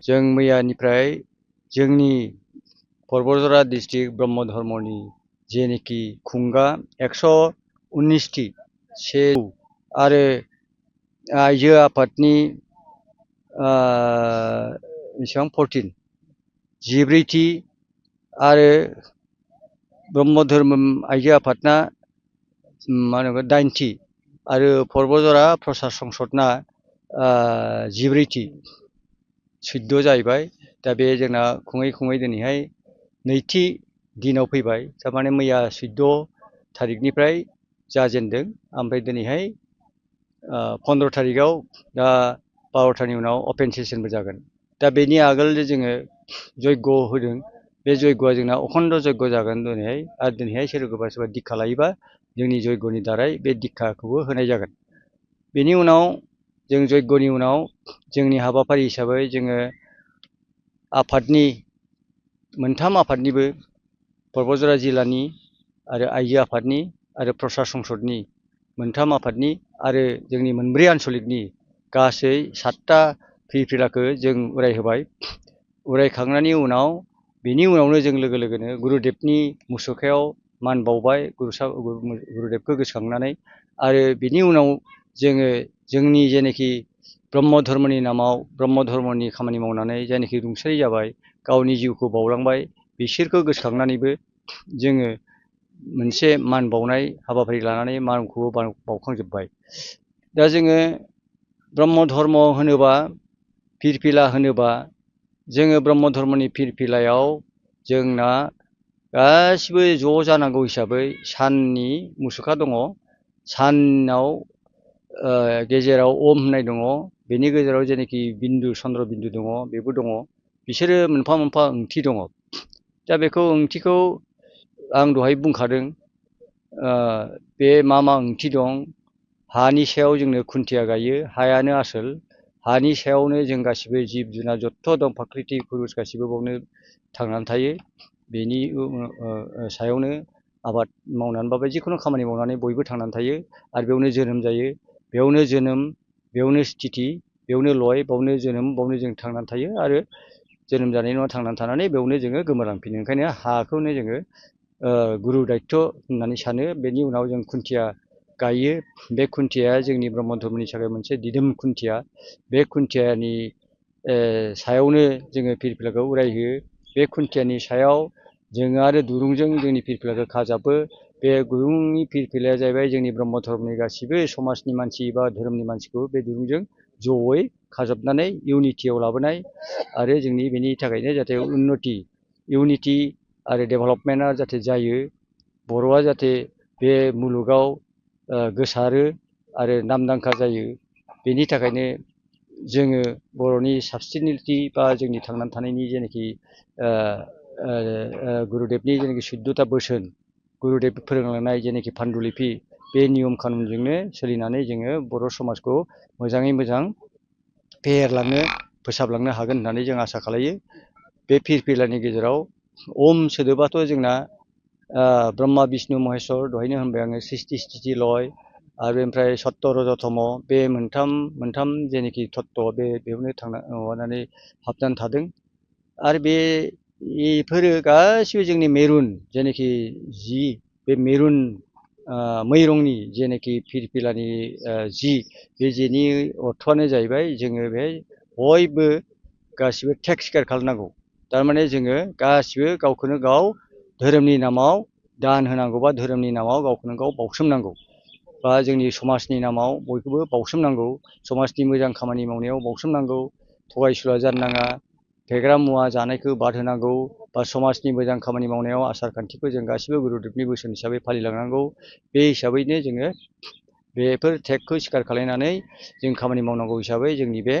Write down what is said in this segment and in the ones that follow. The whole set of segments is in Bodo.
जों मैयानिफ्राय जोंनि परबतजरा डिस्ट्रिक्ट ब्रह्म धर्मनि जेनेखि खुंगा 119टी से आरो आइजो आफादनि बेसेबां 14 14टी आरो ब्रह्म धर्म आइजो आफादना मा होनो 9टी आरो परबतजरा प्रसाद संसदना 14टी 14 जाहैबाय। दा बे जोंना खुङै खुङै दिनैहाय नैथि दिनाव फैबाय। थारमाने मैया 14 थारिखनिफ्राय जाजेनदों, ओमफ्राय दिनैहाय 15 थारिखआव दा 12टानि उनाव अपेन सेसनबो जागोन। दा बेनि आगोल जोङो जयग' होदों। बे जयग'आ जोंना अखन्द जयग' जागोन दिनैहाय। आरो दिनैहाय सोरबा सोरबा दिक्षा लायोबा जोंनि जयग'नि दारै बे दिक्षाखौबो होनाय जागोन। बेनि उनाव जों जयग'नि उनाव जोंनि हाबाफारि हिसाबै जोङो आफादनि मोनथाम आफादनिबो परबतजरा जिल्लानि आरो आइजो आफादनि आरो प्रसाद संसदनि मोनथाम आफादनि आरो जोंनि मोनब्रै आन्सलिकनि गासै 7टा फिरफिलाखौ जों उरायहोबाय। उरायखांनायनि उनाव बेनि उनावनो जों लोगो लोगोनो गुरुदेबनि मुसुखायाव मान बावबाय, गुरुदेबखौ गोसोखांनानै। आरो बेनि उनाव जोङो जोंनि जेनाखि ब्रह्म धर्मनि नामाव ब्रह्म धर्मनि खामानि मावनानै जायनाखि रुंसारि जाबाय, गावनि जिउखौ बावलांबाय, बिसोरखौ गोसोखांनानैबो जोङो मोनसे मान बावनाय हाबाफारि लानानै मानखौबो बावखांजोब्बाय। दा जोङो ब्रह्म धर्म होनोबा, फिरफिला होनोबा, जोङो ब्रह्म धर्मनि फिरफिलायाव जोंना गासिबो ज' जानांगौ हिसाबै साननि मुसुखा दङ। सानाव गेजेराव ओम होननाय दङ, बेनि गेजेराव जेनाखि बिन्दु चन्द्र बिन्दु दङ बेबो दङ। बिसोरो मोनफा मोनफा ओंथि दङ। दा बेखौ ओंथिखौ आं दहाय बुंखादों। बे मा ओंथि दं। हानि सायाव जोंनो खुन्थिया गायो, हायानो आसोल। हानि सायावनो जों गासिबो जिब जुनार जत्थ' दं, फाख्रिथि पुरुष गासिबो बावनो थांनानै थायो। बेनि सायावनो आबाद मावनानै बा जिखुनु खामानि मावनानै बयबो थांनानै थायो। आरो बेयावनो जोनोम जायो, बेयावनो जोनोम, बेयावनो स्थिति, बेयावनो लय, बेयावनो जोनोम, बेयावनो जों थांनानै थायो। आरो जोनोम जानाय नङा थांनानै थानानै बेयावनो जोङो गोमोरलांफिनो। ओंखायनो हाखौनो जोङो गुरु दायित्व होननानै सानो। बेनि उनाव जों खुन्थिया गायो। बे खुन्थियाया जोंनि ब्रह्म धर्मनि थाखाय मोनसे दिदोम खुन्थिया। बे खुन्थियानि सायावनो जोङो फिरफिलाखौ उरायहोयो। बे खुन्थियानि सायाव जोङो आरो दुरुंजों जोंनि फिरफिलाखौ खाजाबो। बे दुरुंनि फिरफिलाया जाहैबाय जोंनि ब्रह्म धर्मनि गासिबो समाजनि मानसि बा धोरोमनि मानसिखौ बे दुरुंजों जयै खाजोबनानै इउनिटियाव लाबोनाय। आरो जोंनि बेनि थाखायनो जाहाथे उन्नति, इउनिटि आरो डेभेलपमेन्टआ जाहाथे जायो, बर'आ जाहाथे बे मुलुगाव गोसारो आरो नामदांखा जायो, बेनि थाखायनो जोङो बर'नि साबसिनिलिटि बा जोंनि थांनानै थानायनि जेनाखि गुरुदेबनि जेनाखि 14टा बोसोन, गुरुदेब फोरोंलांनाय जेनाखि पान्डुलिपि, बे नियम खानुनजोंनो सोलिनानै जोङो बर' समाजखौ मोजाङै मोजां फेहेरलांनो, फोसाबलांनो हागोन होननानै जों आसा खालायो। बे फिरफिलानि गेजेराव ओम सोदोबाथ' जोंना ब्रह्मा बिष्णु महेश्वर, दहायनो होनबाय आङो, सृष्टि स्थिति लय, आरो ओमफ्राय सत्य रजतम, बे मोनथाम जेनाखि तत्व बेयावनो माबानानै हाबनानै थादों। आरो बेफोरो गासिबो जोंनि मेरुन जेनाखि जि, बे मेरुन मै रंनि जेनाखि फिरफिलानि जि, बे जिनि अर्थआनो जाहैबाय जोङो बेहाय बयबो गासिबो टेक्स केयार खालामनांगौ। थारमाने जोङो गासिबो गावखौनो गाव धोरोमनि नामाव दान होनांगौ बा धोरोमनि नामाव गावखौनो गाव बावसोमनांगौ, बा जोंनि समाजनि नामाव बयखौबो बावसोमनांगौ, समाजनि मोजां खामानि मावनायाव बावसोमनांगौ, थगायसुला जानो नाङा, फेग्रा मुवा जानायखौ बाद होनांगौ, बा समाजनि मोजां खामानि मावनायाव आसार खान्थिखौ जों गासिबो गुरुदेबनि बोसोन हिसाबै फालिलांनांगौ। बे हिसाबैनो जोङो बेफोर टेगखौ सिखार खालायनानै जों खामानि मावनांगौ हिसाबै जोंनि बे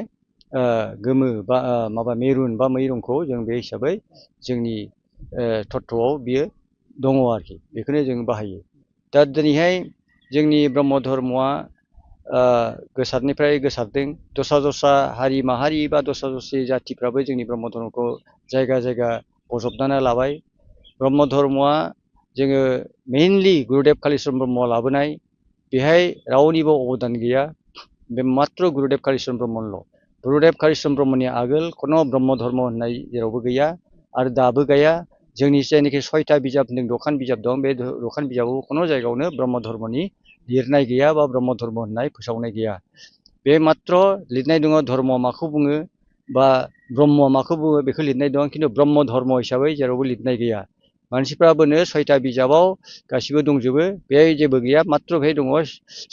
गोमो बा माबा मेरुन बा मै रंखौ जों बे हिसाबै जोंनि तत्वआव बियो दङ आरोखि, बेखौनो जों बाहायो। दा दिनैहाय जोंनि ब्रह्म धर्मआ गोसारनिफ्राय गोसारदों। दस्रा हारि माहारि बा दस्रा जाथिफ्राबो जोंनि ब्रह्म धर्मखौ जायगा जायगा बजबनानै लाबाय। ब्रह्म धर्मआ जोङो मेइनलि गुरुदेब कालिचरन ब्रह्मआ लाबोनाय, बेहाय रावनिबो अबदान गैया, बे मात्र गुरुदेब कालिचरन ब्रह्मनिल'। गुरुदेव कालिचरण ब्रह्मनि आगोल खुनु ब्रह्म धर्म होननाय जेरावबो गैया आरो दाबो गैया। जोंनि जायनाखि 6टा बिजाब दखान बिजाब दं बे दखान बिजाबाव खुनु जायगायावनो ब्रह्म धर्मनि लिरनाय गैया बा ब्रह्म धर्म होननाय फोसावनाय गैया। बे मात्र लिरनाय दङ धर्म माखौ बुङो बा ब्रह्म माखौ बुङो बेखौ लिरनाय दं, खिन्थु ब्रह्म धर्म हिसाबै जेरावबो लिरनाय गैया। मानसिफ्राबोनो 6टा बिजाबाव गासिबो दंजोबो, बेहाय जेबो गैया, मात्र बेहाय दङ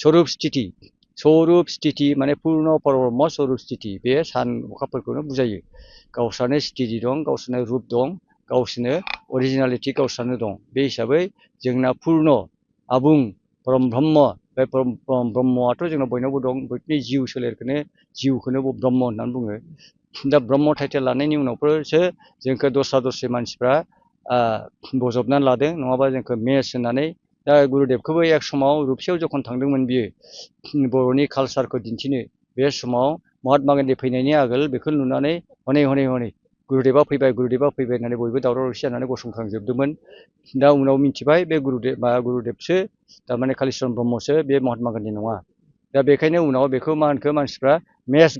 स्वरुप स्थिति। स्वरुप स्थिति माने पुर्ण परब्रह्म स्वरुप स्थिति, बे सान अखाफोरखौनो बुजायो। गावस्रानो स्थिति दं, गावस्रानो रुप दं, गावसोरनो अरिजिनालिटि गावस्रानो दं। बे हिसाबै जोंना पुर्ण आबुं ब्रह्म, बे ब्रह्मआथ' जोंना बयनावबो दं, बयनि जिउ सोलेरखौनो जिउखौनो ब्रह्म होननानै बुङो। दा ब्रह्म टाइटेल लानायनि उनावसो जोंखौ दस्रा मानसिफ्रा बजबनानै लादों, नङाबा जोंखौ मेस होननानै। दा गुरुदेबखौबो एक समाव रुपसेयाव जखन थांदोंमोन बियो बर'नि कालसारखौ दिन्थिनो, बे समाव महात्मा गान्धी फैनायनि आगोल बेखौ नुनानै हनै गुरुदेबा फैबाय होननानै बयबो दावराव दावसि जानानै गसंखांजोबदोंमोन। दा उनाव मिथिबाय बे गुरुदेबसो, थारमाने कालिचरण ब्रह्मसो, बे महात्मा गान्धी नङा। दा बेखायनो उनाव बेखौ मा होनखो मानसिफ्रा मेस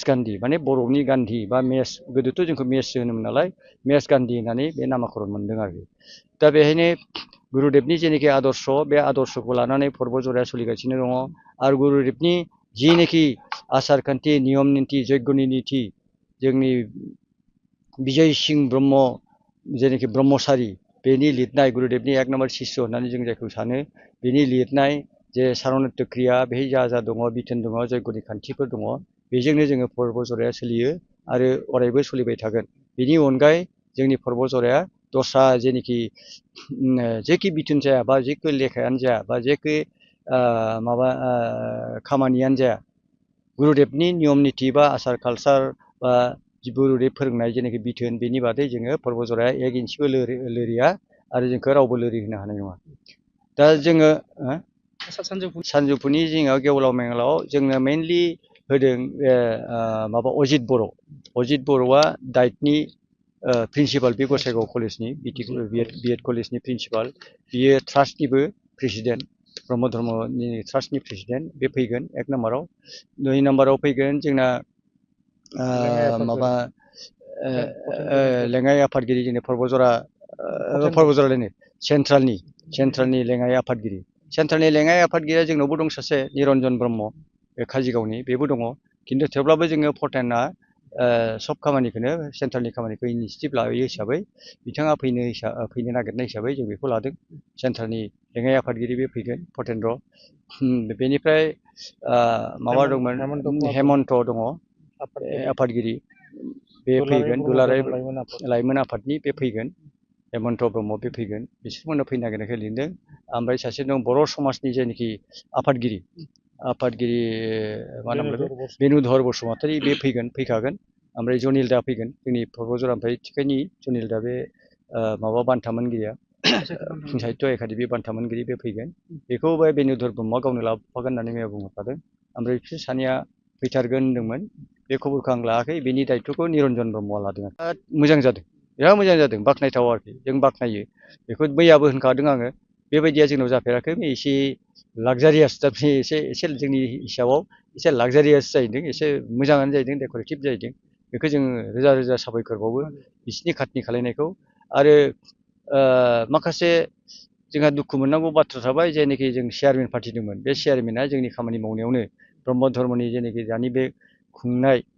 गान्धी माने बर'नि गान्धी बा मेस, गोदोथ' जोंखौ मेससो होनोमोन नालाय, मेस गान्धी होननानै बे नामाकरन मोनदों आरो। दा बेहायनो गुरुदेबनि जेनाखि आदर्श, बे आदर्शखौ लानानै पर्बजराया सोलिगासिनो दङ। आरो गुरुदेबनि जिनाखि आसार खान्थि, नियम निथि, यज्ञनि निथि, जोंनि बिजय सिंह ब्रह्म जेनाखि ब्रह्मचारि, बेनि लिरनाय गुरुदेबनि 1 नम्बर शिष्य होननानै जों जायखौ सानो, बेनि लिरनाय जे सारनत्य क्रिया, बेहाय जा दङ, बिथोन दङ, यज्ञनि खान्थिफोर दङ, बेजोंनो जोङो पर्बजराया सोलियो आरो अरायबो सोलिबाय थागोन। बेनि अनगायै जोंनि पर्बजराया दस्रा जेनाखि जेखि बिथोन जाया बा जेखि लेखायानो जाया बा जेखि खामानियानो जाया, गुरुदेबनि नियम निथि बा आसार कालसार बा गुरुदेब फोरोंनाय जेनाखि बिथोन, बेनि बादै जोङो पर्बजराया 1 इन्सिबो लोरिया आरो जोंखौ रावबो लोरि होनो हानाय नङा। दा जोङो सानजौफुनि जोङो गेवलाव मेंलाव जोङो मेनलि होदों अजित बर'आ डाइटनि प्रिन्सिपाल, बे गसाइगाव कलेजनि बिएड कलेजनि प्रिन्सिपाल, बियो ट्रास्टनिबो प्रेसिडेन्ट, ब्रह्म धर्मनि ट्रास्टनि प्रेसिडेन्ट, बे फैगोन 1 नाम्बाराव। 2 नाम्बाराव फैगोन जोंना लेङाइ आफादगिरि, जोंनि पर्बजरालायनो सेन्ट्रेलनि लेङाइ आफादगिरि। सेन्ट्रेलनि लेङाइ आफादगिरिया जोंनावबो दं सासे, निरन्जन ब्रह्म, बे काजिगावनि, बेबो दङ। खिन्थु थेवब्लाबो जोङो पर्टेना सब खामानिखौनो, सेन्ट्रेलनि खामानिखौ इनिसियेटिभ लायो हिसाबै बिथाङा फैनो नागिरनाय हिसाबै जों बेखौ लादों। सेन्ट्रेलनि लेङाइ आफादगिरि बे फैगोन, फतेन्द्र। बेनिफ्राय माबा दंमोन, हेमन्त दङ आफादगिरि, बे फैगोन। दुलाराय लाइमोन आफादनि बे फैगोन, हेमन्त ब्रह्म, बे फैगोन। बिसोरमोननो फैनो नागिरनायखाय लिंदों। ओमफ्राय सासे दं बर' समाजनि जेनाखि आफादगिरि मा नाम लायो, बेनुधर बसुमतारी, बे फैखागोन। ओमफ्राय जनिल दा फैगोन, जोंनि पर्बजरानिफ्राय टिकेटनि जनिल दा, बे माबा बान्था मोनगिरिया, साहित्य एकाडेमि बान्था मोनगिरि, बे फैगोन। बेखौ बे बेनुधर ब्रह्मआ गावनो लाबोफागोन होननानै मैया बुंहरखादों। ओमफ्राय बिसोर सानैया फैथारगोन होनदोंमोन, बे खबरखौ आं लायाखै, बेनि दायित्वखौ निरन्जन ब्रह्मआ लादों। बिराद मोजां जादों, बाख्नायथाव आरोखि, जों बाख्नायो। बेखौ मैयाबो होनखादों आङो, बेबायदिया जोंनाव जाफेराखै, एसे लाक्जारियास, एसे जोंनि हिसाबाव एसे लाक्जारियास जाहैदों, एसे मोजाङानो जाहैदों, डेक'रेटिभ जाहैदों। बेखौ जों रोजा साबायखर बावो बिसिनि खाथिनि खालायनायखौ। आरो माखासे जोंहा दुखु मोननांगौ बाथ्रा थाबाय, जायनाखि जों चेयारमेन पार्टि दंमोन, बे चेयारमेना जोंनि खामानि मावनायावनो ब्रह्म धर्मनि जेनाखि दानि बे खुंनाय